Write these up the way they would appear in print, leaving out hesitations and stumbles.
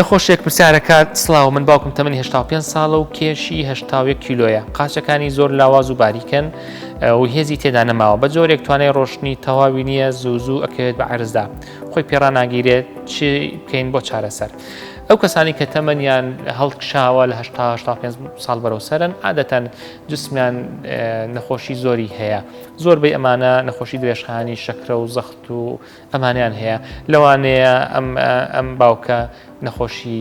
نەخۆشێک پرسیارەکات سڵاو من باوکم تەمەنی 85 ساڵە و کێشی 81 کیلۆیە قاچەکانی زۆر لاواز و باریکن و هێزی تێدا نەماوە بە جۆرێک توانای ڕۆشتنی تەواوی نییە زوو زوو ئەکەوێت بە عەرزدا خۆی پێڕاناگیرێت چی بکەین بۆ چارەسەر ئەو کەسانی کە تەمەنیان هەڵکشاوە لە 85 ساڵ بەرەو سەرن عادەتەن جسمیان نەخۆشی زۆری هەیە زۆربەی ئەمانە نەخۆشی درێژخانی شەکرە و زەخت و ئەمانیان هەیە لەوانەیە ئەم ئەم باوکە نەخۆشی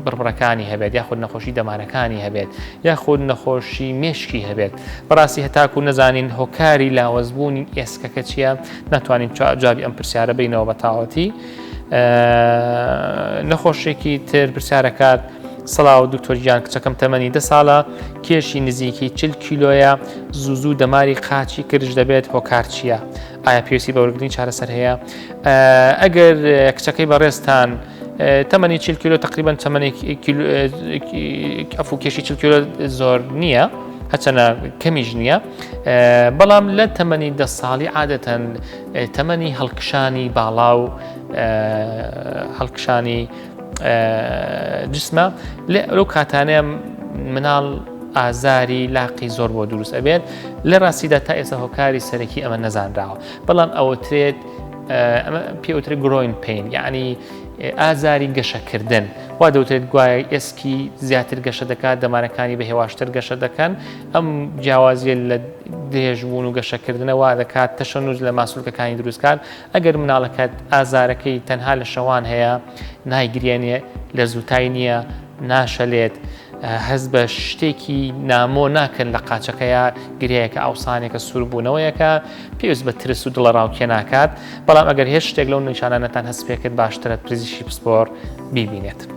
بڕبڕەکانی هەبێت یاخود نەخۆشی دەمارەکانی هەبێت یاخود نەخۆشی مێشکی هەبێت بەڕاستی هەتاکو نەزانین هۆکاری لاوەزبوونی ئێسکەکە چییە ناتوانین جوابی ئەم پرسیارە بینەوە بە تاوەتی نەخۆشێکی تر پرسیارەکات سڵاو دکتۆر گیان کچەکەم تەمەنی دە ساڵە کێشی نزیکی چل کیلۆیە زوو زوو دەماری قاچی کرژ دەبێت هۆکار چییە؟ ئایا پێویستی بە وەرگرتنی چارەسەر هەیە؟ ئەگەر کچەکەی بەڕێزتان تەمەنی چل کیلۆ تقریبان تەمەنێک ئەفو کێشی چل کیلۆ زۆر نییە هەچەنە کەمیش نییە بەڵام لە تەمەنی دە ساڵی عادەتەن تەمەنی هەڵکشانی باڵا و هەڵکشانی جسمە لە ئەو کاتانەیە مناڵ ئازاری لاقی زۆر بۆ دروست ئەبێت لە ڕاستیدا تا ئێستا هۆکاری سەرەکی ئەمە نەزانراوە بەڵام ئەوترێت ئەمە پێوترێت growing pain یعنی ئازاری گەشەکردن وا دەوترێت گوایە ئێسکی زیاتر گەشە دەکات دەمارەکانی بە هێواشتر گەشە دەکەن ئەم جیاوازیە لە درێژبوون و گەشەکردنە وا دەکات تەشەنوج لە ماسولکەکانی دروستکات ئەگەر مناڵەکەت ئازارەکەی تەنها لە شەوان هەیە، نایگریێنێ، لەرزوتای نییە، ناشەلێت، هەست بە شتێکی نامۆ ناکەن لە قاچەکەیا، گرێیەکە، ئاوسانێکە، سووربوونەوەیەکە، پێویست بە ترس و دڵەڕاوکێ ناکات، بەڵام ئەگەر هێچ شتێک لەو نیشانانەتان هەست پێکرد باشترە پزیشکی پسپۆڕ بیبینێت.